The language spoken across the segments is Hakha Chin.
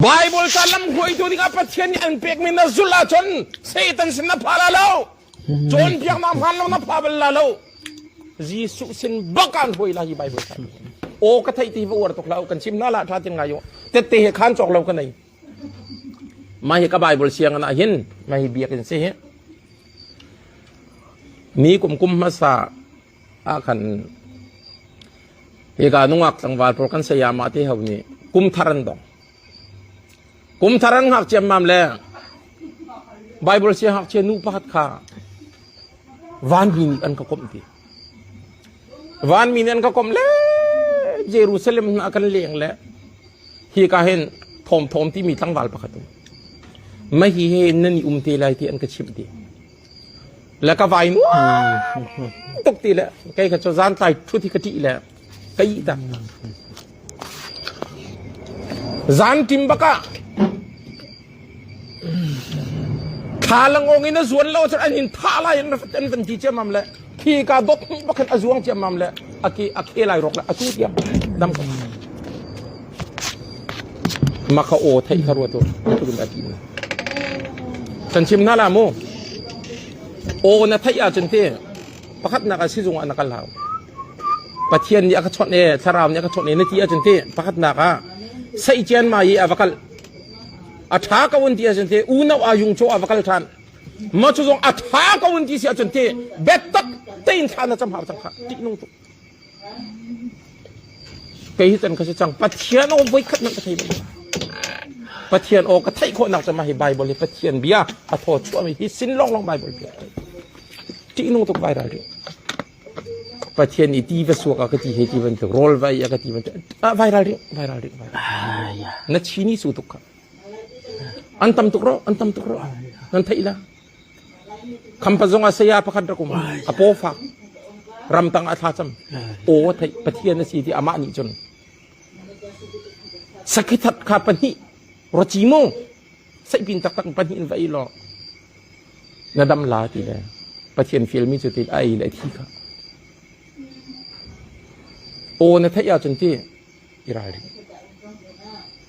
Bible ca lamhruaitu dingah Pathian nih an pekmi na zulh ahcun Satan sin na pha la lo. Cawnpiaknak hmaan lo na pha bal la lo. Jesuh sin bak an hruai la hi Bible ca. Aw ka theih ti va uar tuk hlah kan chim na la tha tin ngai u. Tette he khan cawk lo ka nei. Mah hi ka Bible sianginn ah hin mah hi biakinn si hi. Ni kum kum hmasa ah khan hika nungak tlangval pawl kan sayama te ho nih kum thar an dong. Kum thar an ngak ciammam le Bible siangngakchia nu pakhat kha vanmi nih an ka komh ti. Vanmi nih an ka komh le Jerusalem hna kan leng le hika hin thawm thawm timi tlangval pakhat um. Mah hi he nan i um te lai ti an ka chimh ti. Le ka vai nuam tuk ti le kei kha cu zan tlai ṭhut hi ka ṭih le ka ih tak. Zan ṭim bak ah thlalangawng in a zuan lo cun an in thah lai an an van ti ciammam le khi ka dot hnih bak khan a zuang ciammam le a ke a khe lai rok le atu tiang dam ko. Maka aw theih kha ruat u tluk in a ti na. Kan chim hna la mu. Aw na theih ahcun te pakhatnak ah sizung ah na kal hau. Pathian nih a ka chawnh e, thlarau nih a ka chawnh e na ti ahcun te pakhatnak ah seihcian ma i a va kal. A ṭha ko an ti ahcun te unau a yung chaw a va kal ṭhan. Ma cu zong a ṭha ko an ti si ahcun te biatak tein thla na cam hau cang kha. Ṭihnung tuk. Kei hi can ka si cang. Pathian aw voikhat hmanh ka thei bal lo. Pathian aw ka theih khawhnak cu mah hi Bible hi Pathian bia a thaw chuahmi hi sin lawnglawng Bible bia. Ṭihnung tuk viral rih. Pathian i ti va suak a ka ti he ti bantuk rawl va ei a ka ti bantuk ah viral rih viral rih viral. Na chini su tuk kha. An tam tuk ro an tam tuk ro. Nan theih la. Khampa zong ah saya pakhat rak um. A paw fak. Ramtang ah thlacam. Aw theih Pathian a si ti amah nih cun. Sakithat kha pahnih roci mu saihpin taktak pahnih in va ei law na dam la ti le Pathian fialmi cu ti a ei le thi kha. Aw na theih ahcun ti i ralring.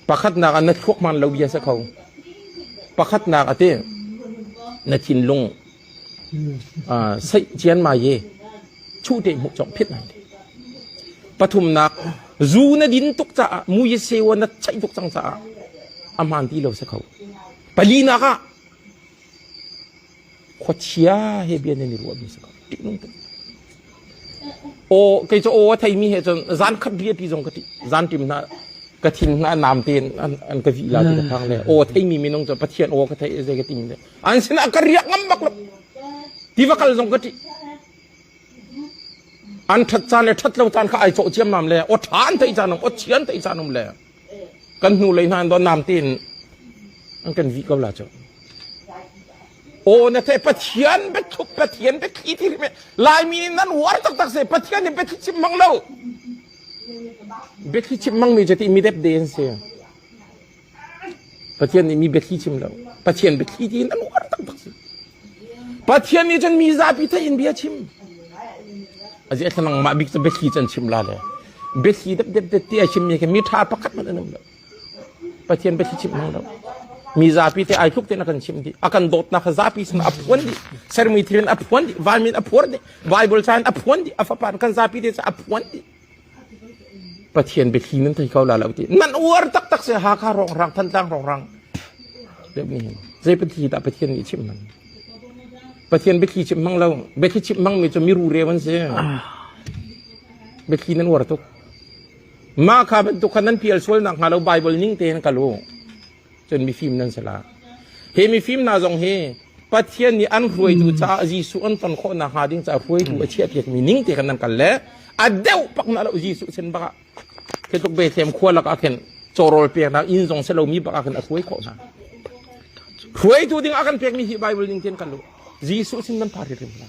Pakhatnak ah na thluak hmaan lo bia si kho. Pakhatnak ah ti na thinlung seih cian ma ye chuh te hmuh cawk phit nai. Pathumnak zu na din tuk caah mu ye sewa na chaih tuk cang caah a hmaan ti lo si kho. Palinak ah khuachia he bia nan i ruah mi si ko ṭihnung tuk aw kei cu aw a theimi he cun zan khat bia pi zong ka ṭih zan ṭim hna ka thin hna nam tein an an ka vih la ti ka phang le aw theimi minung cu pathian aw ka thei zei ka tim le an sinah ka riak ngam bak lo tiva kal zong ka ṭih an ṭhat caan le ṭhat lo caan kha ai cawh ciammam le aw ṭha an theih caan um aw chia an theih caan um le kan hnu lei hna in nam tein an kan vih ko la cu aw na the pathian biathup pathian biathli ti ri laimi nih nan uar taktak se pathian nih biathli chim mang lo biathli chim mang mi cu ti mi dep de an si pathian nih mi biathli chim lo pathian biathli ti in an uar taktak si pathian nih cun mi zapi theih in bia chim azi thlanang mah bik cu biathli cu an chim la le biathli dep dep dep ti a chim mi khi mi tha pakhat hmanh an um lo pathian biathli chim hmang lo mi zapi te ai tluk te na kan chim dih a kan dawtnak kha zapi sin a phuan dih sermi thil in a phuan dih vanmi in a phuar dih bible ca in a phuan dih a fapa kan zapi te ca a phuan dih Pathian biathli nan thei kho la lo ti nan uar taktak se Hakha rongrang Thantlang rongrang deuh ni zei biathli dah Pathian nih chim hmang Pathian biathli chim hmang lo biathli chim hmang mi cu miru reu an si biathli nan uar tuk mah kha bantuk kha nan pial sual nak hnga lo Bible ning tein kal u cun mifim nan si la hi mifim hna zong hi Pathian nih an hruaitu caah Jesuh an ton khawh nakhnga ding caah hruaitu a chiahpiak mi ning te khan nan kal le a deuh pak na lo Jesuh sin bak ah khi tluk Bethlehem khua lak ah khin cawrawl peknak inn zong si lomi bak ah khin a hruai khawh hna hruaitu ding a kan pekmi hi Bible ning ten kan lu Jesuh sin nan phar hrim hna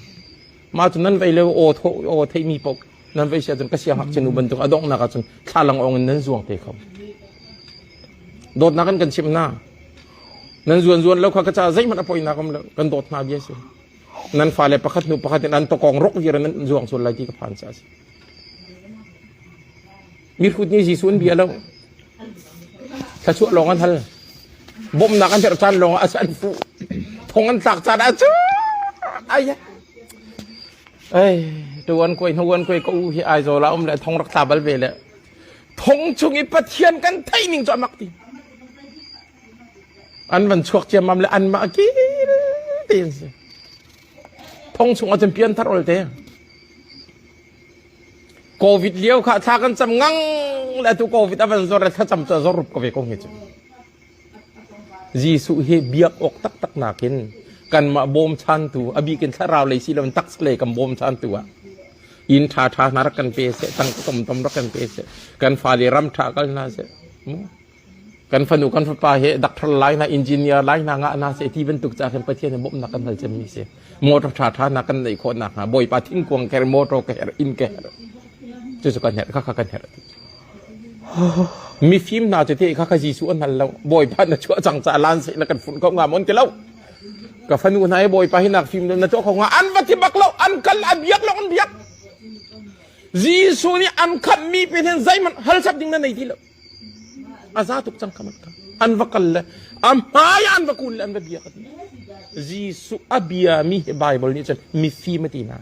mah cu nan vei le aw tho aw theimi paoh nan vei sia cun ka siang hak nu bantuk a donghnak ah cun thlalang ong in nan zuang te kho dawtnak an kan chimh hna nan zuan zuan lo kha ka ca zeihmanh a poinak um lo kan dawt hna bia si nan fale pakhat hnu pakhat in an tokong rok vir nan zuang sual lai ti ka phan sa si mi hrut nih Jesuh an bia lo thlachuah lawng an hal. Bawmhnak an herh caan lawng ah an fuh. Thong an tlak caan ah cun ai ai tuan kuai hnuan kuai ko hi Aizawl ah um le thong rak tla bal ve le thong chung i Pathian kan theih ning cu a mak ti. An van chuak ciammam le anmah kil tein si. Thong chung ah cun pianthar ol te. Covid lio kha thla kan cam ngang le atu Covid a van zor le thlacam cu a zor rup ko ve ko hi cu. Jesuh hi biak awk taktak nakin kanmah bawmchantu a bikin thlarau lei si loin taksa lei kan bawmchantu ah inn ṭha ṭha hna rak kan pe seh tangka tomtom rak kan pe seh kan fale ram ṭha kal hna seh kan fanu kan fapa he doctor lai hna engineer lai hna ngah hna seh ti bantuk ca khan Pathian he bawmhnak kan hal cemmi si motor ṭha ṭha hna kan neih khawh nak hnga Bawipa thingkuang ka herh motor ka herh inn ka herh cucu kan herh khakha kan herh mifim hna cu te kha kha Jesuh an hal lo Bawipa na chuah cang ca lan seh na kan funh ko nga mon ti lo ka fanu hna he Bawipa hi nak fim na tuah kho nga an va ti bak lo an kal a biak lo an biak Jesuh nih an khamh mi pe hin zeihmanh hal chap ding na nei ti lo A za tuk cang kha kha. An va kal le a hmai ah an va kun le an va biak a ti. Jesuh a biami hi Bible nih cun mifim a ti hna.